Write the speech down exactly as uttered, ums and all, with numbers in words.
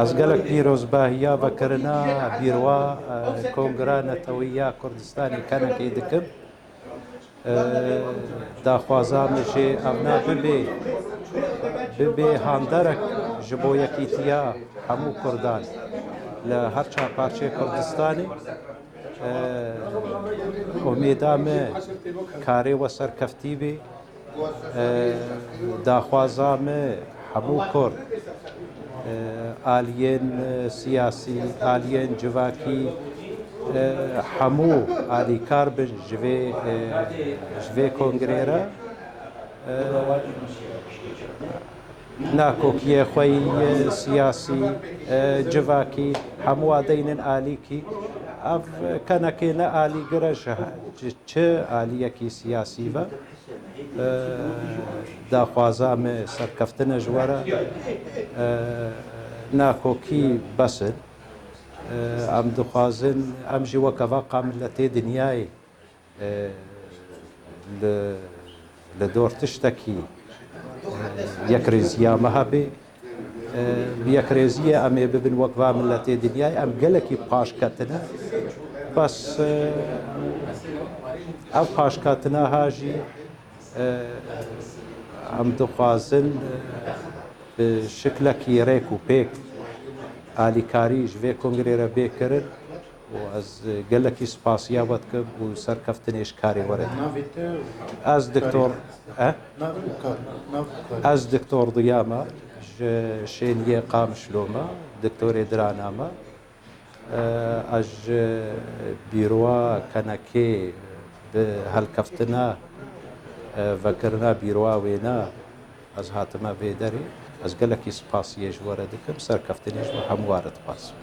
Ez gelek pîrozbahiya vekirina bîrwa, e, Kongra Netewî ya Kurdistanê Kenekê dikim. E, daxwaza min jê evna bibe, bibe handerek ji bo yekîtiya hemû Kurdan li her çar parçeyê Kurdistanê. E, Umêda min karê we serkeftî bê. E, daxwaza min hemû Kurd, e, aliyên, e, siyasî, aliyên civakî, e, hemû alîkar bin ji vê, e, ji vê kongrê re. E, nakokiyê xwe yî, e, siyasî, e, civakî, hemû a deynin alîkî. Ev kenekê ne alîgir e ji he-, ji çi aliyekî siyasî ve. E, daxwaza me serkeftin e ji we re. E, nakokî bes in. E, em dixwazin, em jî wek eva qa miletê dinyayê, e, li, li dor tiştekî, e, yekrêziya me hebe. E, bi yekrêziyê em ê bibin wek va miletê dinyayê. Em gelekî paş ketine. Bes, e, ev paşketina ha jî, e, em dixwazin, e, bi şiklekî rêk û pêk alîkarî ji vê kongrê re bê kirin û ez gelekî spasiya we dikim û serkeftinê ji karê we re dikim. Navê te? Ez Doktor, e? Nav û kar, nav û kar. Ez Doktor Diya me, ji Şêniyê Qamişlo me, doktorê dirana me. E, ez ji bîroya Kenekê bi helkeftina, e, vekirina bîroya wêna ez hatime vê derê. Ez gelekî spasiyê ji we re dikim, serkeftinê ji we hemû re dixwazim.